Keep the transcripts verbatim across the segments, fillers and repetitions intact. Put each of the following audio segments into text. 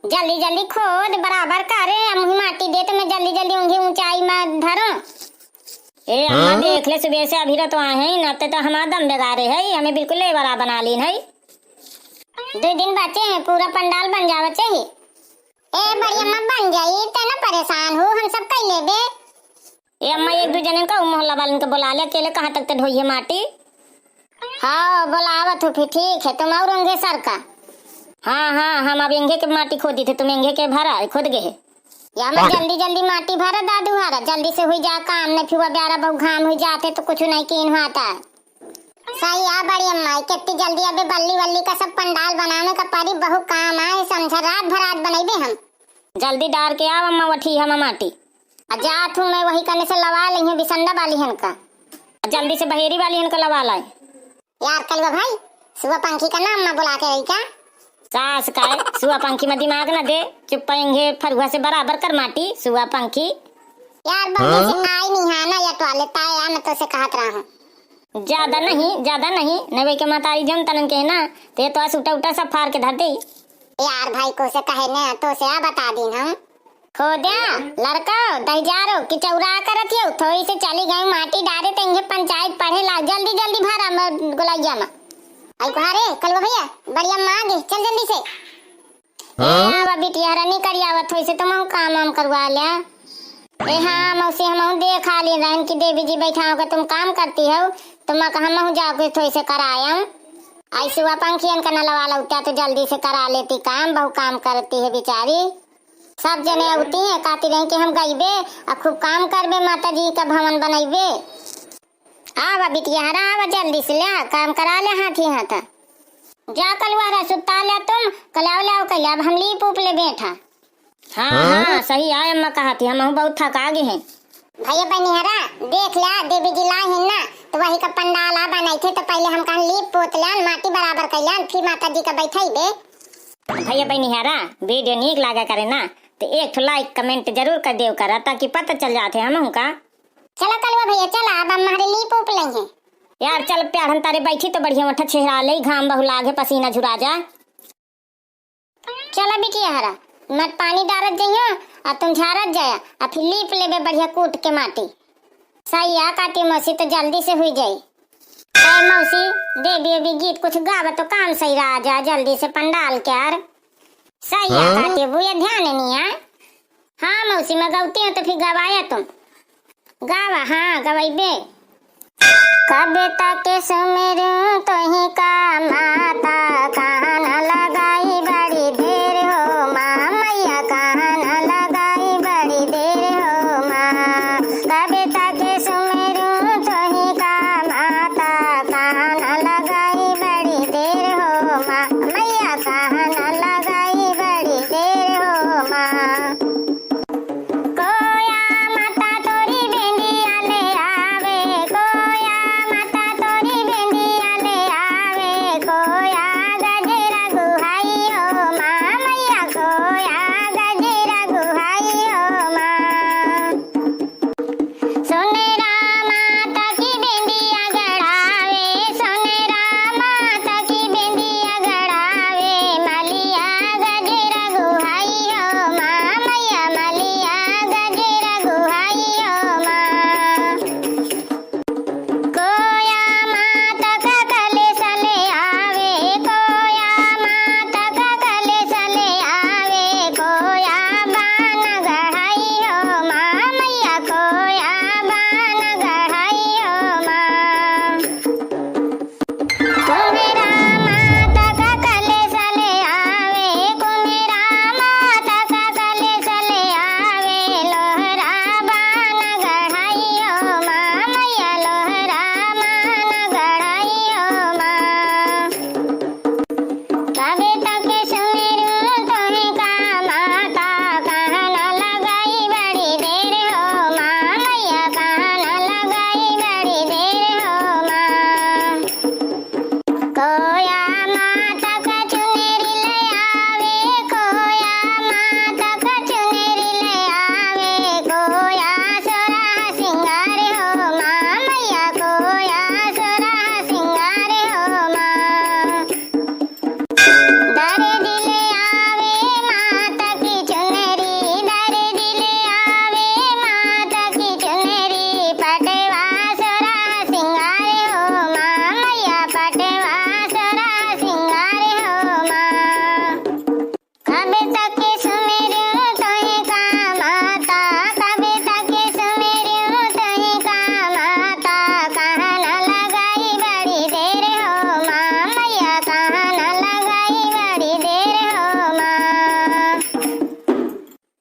जल्दी जल्दी खोद, बराबर करे, हम ही माटी देत, मैं जल्दी जल्दी उंघी ऊंचाई मा धरो। ए अम्मा, हाँ? देख ले, सुबह से अभी रतवा है, न ते तो हमार दम बेगारे है, हमें बिल्कुल लेबरा बना लीन है। दो दिन बचे हैं, पूरा पंडाल बन जावा चाहिए। ए बड़ी अम्मा, बन जाई, ते ना परेशान हो, हम सब कई लेबे। ए अम्मा, एक दू जनन का मोहल्ला वालन के बोला ले, अकेले कहाँ तक ते ढोई है माटी? हाँ, बोलावत हूँ फिर, ठीक है, तुम और उंघे सरका। हाँ, हाँ, हम अब एंघे के माटी खोदी थे, तुम एंघे के भरा, खोद गए है। या अम्मा, जल्दी जल्दी माटी भरा दादू हारा, जल्दी से हुई जा काम, न फिर वो ब्यारा बहु घाम हुई जाते तो कुछ नहीं कीन हुआ था। सही आ बड़ी अम्मा, कितनी जल्दी अबे बल्ली वल्ली का सब पंडाल बनावे का परी, बहु काम आए, समझा रात भर आज बनैबे हम। जल्दी डार के आव अम्मा, वठी हम माटी। आ जात हूँ मैं वही कने से लवा लइहूँ बिसंडा वाली हन का। आ जल्दी से बहेरी वाली हन का लवा लाए। यार कलवा भाई, सुआ पंखी का नाम ना बुला के रही का? सास का है, सुआ पंखी में दिमाग ना दे, चुप पाएंगे फरुआ से बराबर कर माटी, सुआ पंखी। यार बहू से आई नहीं है ना, या टॉयलेट आया, मैं तो से कहत रहा हूँ। ज्यादा नहीं, ज्यादा नहीं, नवे के मतारी जम तनन के ना, ते तो सूटा उटा सब फाड़ के धर दे। यार भाई को से कहे ने, तो से आ बता दीन हम। खोद्या, लड़का, दहिजारो, कि चौरा करत हियो, थोड़ी से चली गई माटी डारे, तेंगे पंचायत पढ़े ला, जल्दी, जल्दी भरा म-, गोलैया में। आई को, अरे, कलवा भैया, बड़ी अम्मा आ गई, चल जल्दी से। हाँ? ए, आवा बिटिया, रनी करियावत होई से तुम काम वाम करवा लिया। ए हाँ, मौसी, हम देख आ ली रहन कि देवी जी बैठा होकर तुम काम करती हो, तो मैं कहा, मैं जाओ के थोड़ी से कराया। आई सुआ पंखियन का नलवा लौटा तो जल्दी से करा लेती काम, बहु काम करती है बेचारी। सब जने अउती हैं, कहती रही कि हम गइबे, आ खूब काम करबे, माता जी का भवन बनइबे। आवा बिटिया हरा, आवा जल्दी से ले, काम करा ले हाथी हाथ। जा कलुआरा सुता ले तुम, कल्याव ल्याव कल्याव हम लीप उप ले बैठा। हाँ, हाँ? हाँ, सही आय अम्मा कहती, हमहू बहुत थका गए हैं। भैया बनिहरा, देख ल्या, देवी जी लाई हिन ना, तो वही का पंडाल आ बनाई थे, तो पहले हम कहन लीप पोत ल्यान, माटी बराबर कर ल्यान, फिर माता जी का बैठाई बे। भैया बनिहरा, वीडियो नीक लागा करे ना, तो एक ठो लाइक कमेंट जरूर कर देव करा, ताकि पता चल जाते हमहू का। चला कलवा भैया, चला, अब हम हमारे लीप उप लई हैं। यार चल प्यार, हम तारे बैठी तो बढ़िया मोटा छेहरा ले, घाम बहु लागे, पसीना झुरा जा। चला बिटिया हरा, मत पानी डारत जइहो, आ तुम झारत जाया, आ फिर लीप लेबे बढ़िया कूट के माटी। सही आ काटी मौसी, तो जल्दी से हुई जाई। ए मौसी, देवी अभी गीत कुछ गावा तो काम सही रहा जा, जल्दी से पंडाल के आर। सही आ हाँ? काटी बुआ ध्यान नहीं आ। हाँ मौसी, मैं गौती हूँ तो फिर गवाया तुम। गावा, हाँ, गवइबे। कब तक सुमिरूं तोही का माता, कहाँ न लगाई बड़ी देर हो माँ, मैया कहाँ न लगाई बड़ी देर हो माँ। कब तक सुमिरूं तोही का माता, कहाँ न लगाई बड़ी देर हो माँ, मैया कहाँ न लगाई बड़ी देर हो माँ। कोया माता तोरी बेंदिया ले आवे, कोया माता तोरी बेंदिया ले आवे, कोया गजरा गुहाई हो माँ,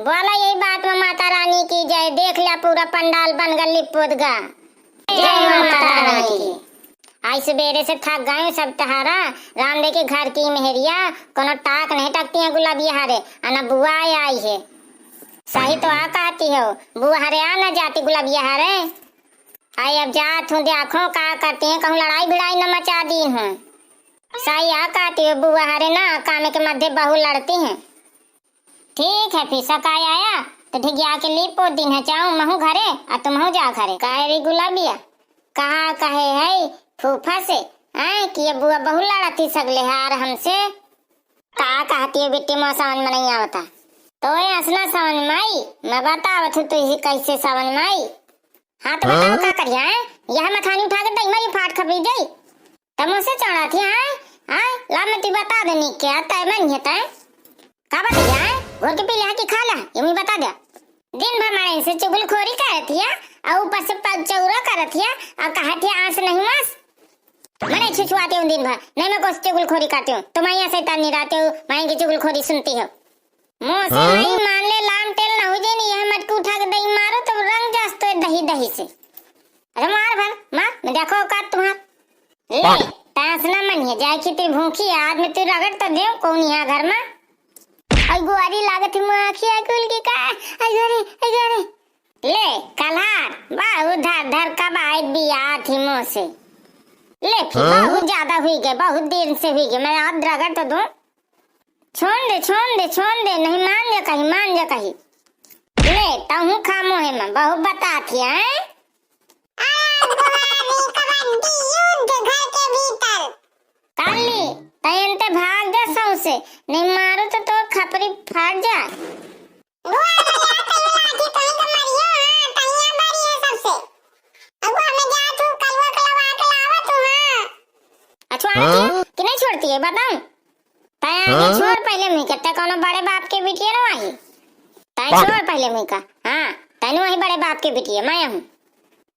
बोला यही बात में माता रानी की जय। देख लिया पूरा पंडाल बन गल लिपोत गा। जय माता रानी की। आज सुबेरे से थक गए सब तहारा। रामदे के घर की मेहरिया कोनो टाक नहीं टकती है गुलाबिया हरे। अना बुआ आई है। सही तो आ कहती हो, बुआ हरे आ ना जाती गुलाबिया हरे। आई अब जात हूँ, देखो का करती हैं, कहूँ लड़ाई भिड़ाई न मचा दी हूँ। सही आ कहती हो बुआ हरे ना, कामे के मध्य बहू लड़ती हैं। ठीक है, फिर सकाय आया तो ढिगिया के लीपो दिन है, जाऊं महू घरे आ तुमहू जा घरे। काहे रे गुलाबिया, कहा कहे है फूफा से, हैं, कि ये बुआ बहू लड़ती सगले हार हमसे। का कहती है बिट्टी, मोर समझ में नहीं आवता। तो ये असना समझ में आई, मैं बतावत हूँ तुझे कैसे समझ में आई। हाँ तो बताओ का करिया है? यह मथानी उठा के दई मारी फाट खपी जाई। तब मुझसे चढ़ा थी, आय, आय, ला मैं ती बता देनी क्या तय मन है तय। का बता जाए? घोर के पी ले कि खा ले, ये मुझे बता दे। दिन भर मारे से चुगलखोरी करत हिया, और ऊपर से पग चौरा करत हिया, और कहत हिया आस नहीं मास। मने छुछुआते हूँ दिन भर, नहीं मैं कुछ चुगलखोरी करती हूँ, तुम यहाँ शैतानी रहते हो, माई की चुगलखोरी सुनती हो। मुँह से हाँ? नहीं मान ले, लाम टेल ना हो जाए, नहीं यह मटकू उठा के दही मारो, तो रंग जास तो दही दही से। अरे मार भर, मार, मैं देखो औकात तुम्हार। ले, तास ना मनिए, जाए की तेरी भूखी है, आज मैं तेरी रगड़ तो देऊँ, कौन यहाँ घर में? और गुआरी लागत है, मुँह आँखी आँखी उनकी का, अरे, अरे, अरे। ले, कल्हार, बहुत धर धर कब आए बिया थी मुँह से। ले, फिर हाँ? बहुत ज्यादा हुई गए, बहुत दिन से हुई गए, मैं आज रगड़ तो दूँ। छोड़ दे, छोड़ दे, छोड़ दे, नहीं मान जा कही, मान जा कही। ले, तहूँ खा मुँहे में, बहुत बता थी, हैं? अरे, गुआरी कबड्डी युद्ध घर के भीतर। काली, तैन ते भाग जा सौंसे, नहीं मारो तो तोर खपरी फाट जा। गुआरी, आ तैन लाठी तोही के मारियो, हाँ, तैया बड़ी है सबसे। अब हमें जा तू कलवा कलवा के लावा तू, हाँ। अछुआरती है कि नहीं छोड़ती है, बताऊं? तैं आगे हाँ? छोड़ पहले मुई के, तैं कौनो बड़े बाप के बिटिया न आही। तैं हाँ। छोड़ पहले मुई का, हाँ, तैं वही बड़े बाप के बिटिया, मैं हूँ।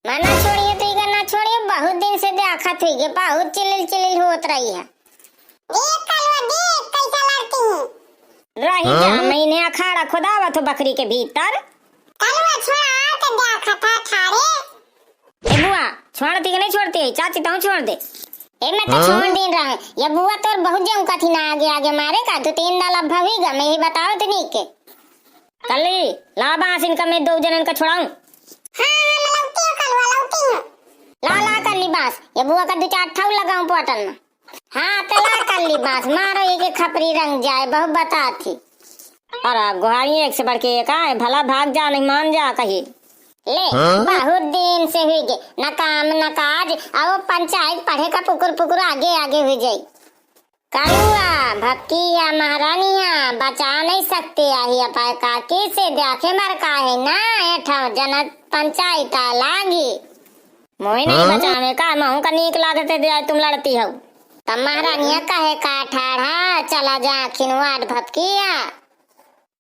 मना छोड़िए, तू इका ना छोड़िए, बहुत दिन से देखत हुई गे, बहुत चिलिल चिलिल होत रही है। देख कलवा, देख कैसा लड़ती हूँ। रही जा, हाँ? मैंने अखाड़ा खुदावत हो बकरी के भीतर। कलवा छोड़ा, तो देखत है ठाड़े। ए बुआ, छोड़ती कि नहीं छोड़ती है? चाची, तहूँ छोड़ दे। ए, मैं तो हाँ? छोड़ दीन रहा है। ये बुआ तोर बहुत जम कथी ना आगे आगे मारे का, दो तीन दाल अब भवी गा, मैं ही बताओ तो नहीं के। कल्ली, ला बांस इनका, मैं दो जनन का छोड़ाऊं। हाँ, हाँ, मैं लौटी हूँ, कलवा लौटी हूँ। ला, ला कल्ली बांस, ये बुआ का दो चार ठाऊ लगाऊं पोटन में। हाँ, तो ला कल्ली बांस, मारो ये के खपरी रंग जाए, बहुत बता थी। अरे, गोहारी एक से बढ़ के एक आए, भला भाग जा, नहीं मान जा कही। ले, हाँ? बहुत दिन से हुई गे, न काम, न काज, अब पंचायत पढ़े का पुकुर पुकुर आगे आगे हुई जाई। कलुआ, भक्किया, महारानिया, बचा नहीं सकते, आही अपाय काकी से देखे मर काहे ना, एठा जनत पंचायत लागी। मोहे नहीं हाँ? बचावे का, महू का नीक लागते दे तुम लड़ती हो। तब महारानिया कहे का ठाढ़ा, चला जा खिनवाट भपकिया।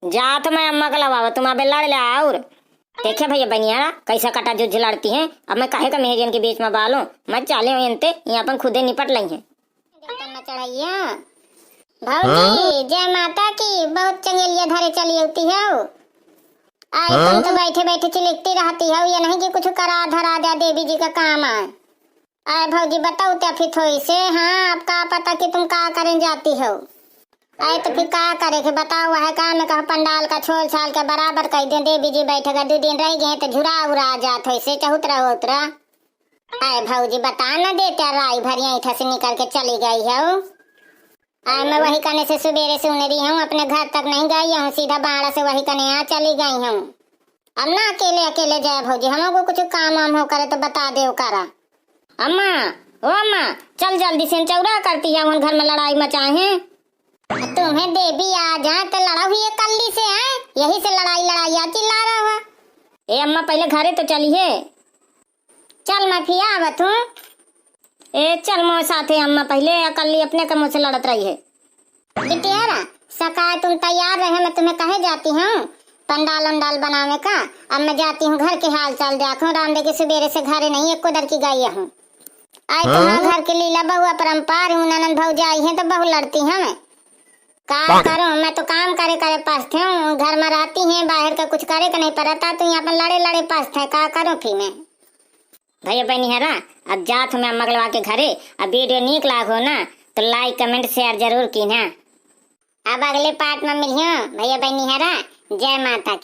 जात मैं अम्मा का लवावा, तुम अबे लड़ ले और। देखे भैया बनियारा, कैसा कटा जुझ लड़ती हैं। अब मैं काहे का मेहरियन के बीच में बालूं, मैं चाले हूँ इनते, ये अपन खुदे निपट लई हैं। देवतन में चढ़ैया। भौजी, हाँ? जय माता की, बहुत चंगेलिया धरे चली होती है। आई हाँ? तुम तो बैठे बैठे चिलिकती रहती हो, ये नहीं कि कुछ करा धरा दे देवी जी का काम आए। आए भौजी, बताओ तो फिर थोड़ी से, हाँ, अब का पता कि तुम का करें जाती हो। आए तो फिर का करे के बताओ, वह का में कहा पंडाल का छोल छाल के बराबर कर दे, देवी जी बैठे का दो दिन रह गए तो झुरा उरा जात हो, इसे चहुतरा उतरा। आए भौजी, बता न देते, राई भरिया इठा से निकल के चली गई हो। आए मैं वही कने से सुबेरे से उनरी हूँ, अपने घर तक नहीं गई हूँ, सीधा बाड़ा से वही कने यहाँ चली गई हूँ। अब ना अकेले अकेले जाए भौजी, हमको कुछ काम वाम हो करे तो बता दे करा। अम्मा, ओ अम्मा, चल जल्दी से, चौरा करती है, उन घर में लड़ाई मचाए हैं। तुम्हें देवी आ जाए तो लड़ा हुई है कल्ली से, हैं? यही से लड़ाई लड़ाई आ चिल्ला रहा हुआ। ए अम्मा, पहले घरे तो चलिए। चल मैं फिर आवत हूँ। ए चल मोर साथे अम्मा, पहले अकल्ली अपने कमो से लड़त रही है। बिटियारा, सकाय तुम तैयार रहे, मैं तुम्हें कहे जाती हूँ पंडाल उंडाल बनावे का। अब मैं जाती हूँ घर के हाल चाल देखूँ, रामदे के सुबेरे से घरे नहीं, एको दर की गई हूँ। आई तुम्हारे घर के लीला बहुआ परंपार हूँ, ननद भौजाई हैं तो बहु लड़ती हैं। का करूँ, मैं तो काम करे करे पछते हूँ, घर में रहती हैं, बाहर का कुछ करे के नहीं पड़ता, तू यहाँ अपन लड़े लड़े पछते है, का करूँ फिर मैं? भैया बहनी हरा, अब जात हूँ मैं अम्मा के लवा के घरे। अब video नीक लाग हो ना, तो like, comment, share जरूर कीन्हा। अब अगले part में मिलियो भैया बहनी हरा। जय माता की।